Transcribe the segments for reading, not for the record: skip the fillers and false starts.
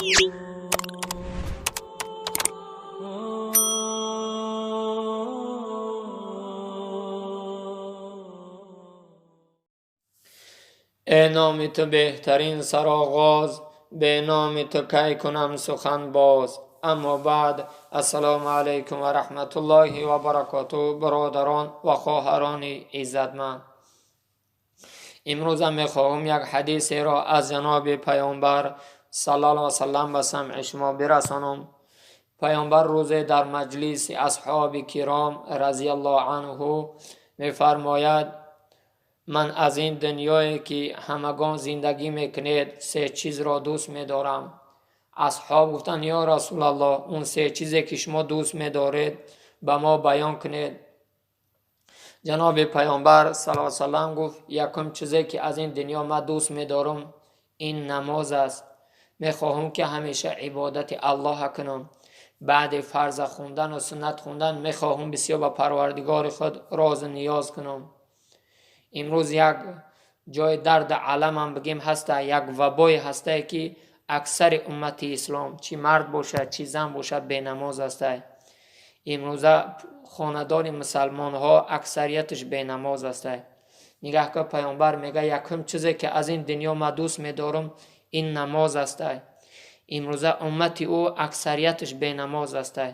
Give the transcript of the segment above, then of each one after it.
Эй номи ту беҳтарин сароғоз, бе номи ту кай кунам сухан боз. Аммо баъд, ассалому алайкум ва раҳматуллоҳи ва баракоту, бародарон ва хоҳарони иззатманд. Имрӯзам мехоҳам як ҳадисеро аз ҷаноби паёмбар саллаллоҳу алайҳи васаллам ба самъи шумо бирасонам. Паёмбар рӯзе дар маҷлиси асҳоби киром разияллоҳу анҳу мефармояд: ман аз ин дунёе ки ҳамагон зиндагӣ мекунед се чизро дӯст медорам. Асҳоб гуфтанд: ё Расулаллоҳ, он се чизе ки шумо дӯст медоред ба мо баён кунед. Ҷаноби паёмбар саллаллоҳу алайҳи васаллам гуфт: якум чизе ки аз ин дунё ман дӯст медорам ин намоз аст. Мехоҳам ки ҳамеша ибодати Аллоҳа кунам. Баъди фарза хондану суннат хондан мехоҳам бисёр ба Парвардигори худ розу ниёз кунам. Имрӯз як ҷои дарди аламам бигем ҳаста, як вабое ҳастае ки аксари уммати ислом, чӣ мард бошад, чӣ зан бошад, бенамоз ҳастае. Имрӯза хонадони мусалмонҳо аксарияташ бенамоз ҳастае. Нигаҳ кун, паёмбар мега: якум чизе ки аз ин дунё ман дӯст медорам ин намоз ҳастае. Имрӯза уммати ӯ аксарияташ бенамоз ҳастае.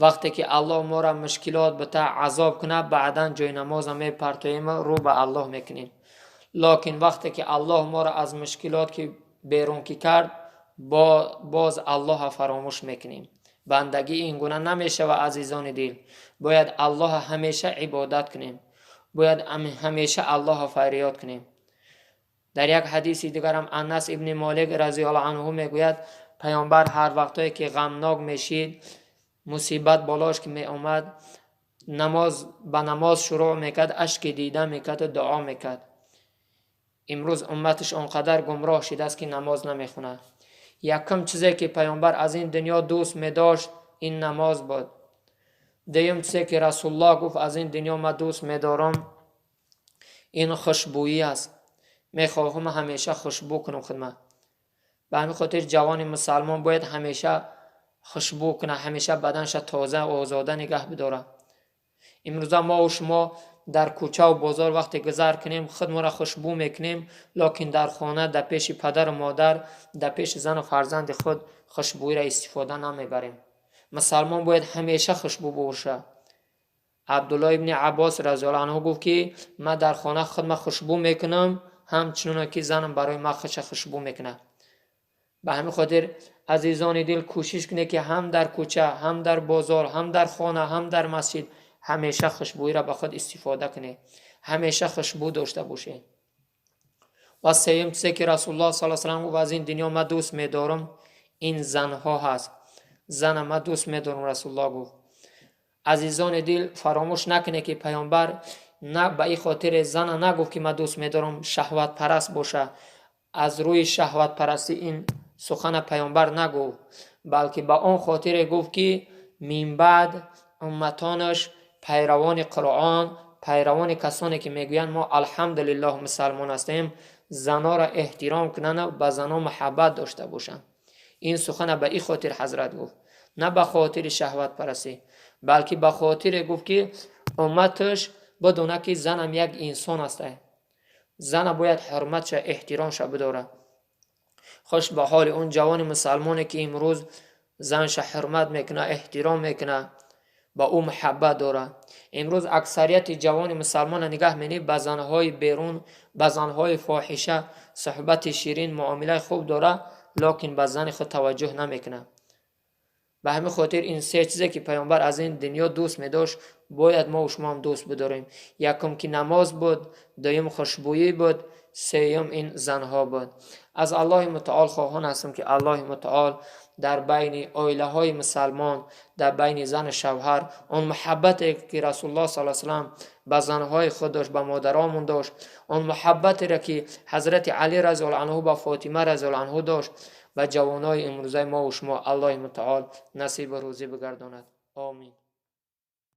Вақте ки Аллоҳ моро мушкилот бита, азоб кунад, баъдан ҷои намоза мепартоем, рӯ ба Аллоҳ мекунем. Локин вақте ки Аллоҳ моро аз мушкилот ки берун ки кард, боз Аллоҳа фаромӯш мекунем. Бандагӣ ин гуна намешава, азизони дил. Бояд Аллоҳа ҳамеша ибодат кунем, бояд ҳамеша Аллоҳа фарёд кунем. Дар як ҳадиси дигарам Анас ибни Молик разияллоҳу анҳу мегӯяд: паёмбар ҳар вақтое ки ғамнок мешид, мусибат болош ки меомад, намоз ба намоз шурӯъ мекард, ашки дида мекарду дуо мекард. Имрӯз умматаш он қадар гумроҳ шидааст ки намоз намехонад. Якум чизе ки паёмбар аз ин дунё дӯст медошт ин намоз буд. Дуюм чизе ки Расулуллоҳ гуфт аз ин дунё ман дӯст медорам ин хушбӯӣ аст. Мехоҳам ҳамеша хушбӯ кунам худма. Ба ҳамин хотир ҷавони мусалмон бояд ҳамеша хушбӯ кунад, ҳамеша баданша тоза ва озода нигаҳ бидорад. Имрӯза мо шумо дар кӯчаву бозор вақте гузар кунем худмонро хушбӯ мекунем, лекин дар хона, дар пеши падару модар, дар пеши зану фарзанди худ хушбӯиро истифода намебарем. Мусалмон бояд ҳамеша хушбӯ бошад. Абдуллоҳ ибни Аббос разияллоҳу анҳу гуфт ки ман дар хона худма хушбӯ мекунам, ҳамчуноне ки занам барои ман худша хушбӯ мекунад. Ба ҳамин хотир, азизони дил, кӯшиш кунед ки ҳам дар кӯча, ҳам дар бозор, ҳам дар хона, ҳам дар масҷид ҳамеша хушбӯиро ба худ истифода кунед, ҳамеша хушбӯ дошта бошед. Ва сеюм чизе ки Расулуллоҳ саллаллоҳу алайҳи васаллам гуфт аз ин дунё ман дӯст медорам ин занҳо ҳаст. Зана ман дӯст медорам, Расулуллоҳ гуфт. Азизони дил, фаромӯш накунед ки паёмбар на ба ин хотире зана нагуфт ки ман дӯст медорам шаҳватпараст боша. Аз рӯи шаҳватпарастӣ ин сухана паёмбар нагуфт, балки ба он хотире гуфт ки минбаъд умматонаш пайравони Қуръон, пайравони касоне ки мегӯянд мо алҳамдулиллоҳ мусалмон ҳастем, занонро эҳтиром кунанд, ба занон муҳаббат дошта бошанд. Ин сухана ба ин хотир ҳазрат гуфт, на ба хотири шаҳватпарастӣ, балки ба хотире гуфт ки умматаш бидонад ки занам як инсон аст. Зана бояд ҳурматша, эҳтиромша бидорад. Хуш ба ҳоли он ҷавони мусалмоне ки имрӯз занша ҳурмат мекунад, эҳтиром мекунад, ба ӯ муҳаббат дорад. Имрӯз аксарияти ҷавони мусалмонро нигаҳ менӣ, ба занҳои берун, ба занҳои фоҳиша суҳбати ширин, муомилаи хуб дорад, лекин ба зани худ таваҷҷӯҳ намекунад. Ба ҳамин хотир ин се чизе ки паёмбар аз ин дунё дӯст медошт, бояд мо шумоам дӯст бидорем. Якум ки намоз буд, дуюм хушбӯӣ буд, сеюм ин занҳо буд. Аз Аллоҳи мутаол хоҳон ҳастам ки Аллоҳи мутаол дар байни оилаҳои мусалмон, дар байни зану шавҳар он муҳаббате ки Расулуллоҳ саллаллоҳу алайҳи васаллам ба занҳои худ дошт, ба модаромон дошт, он муҳаббатеро ки ҳазрати Алӣ разияллоҳу анҳу ба Фотима разияллоҳу анҳу дошт, ба ҷавонои имрӯзаи мо шумо Аллоҳи мутаол насибу рӯзӣ бигардонад. Омин.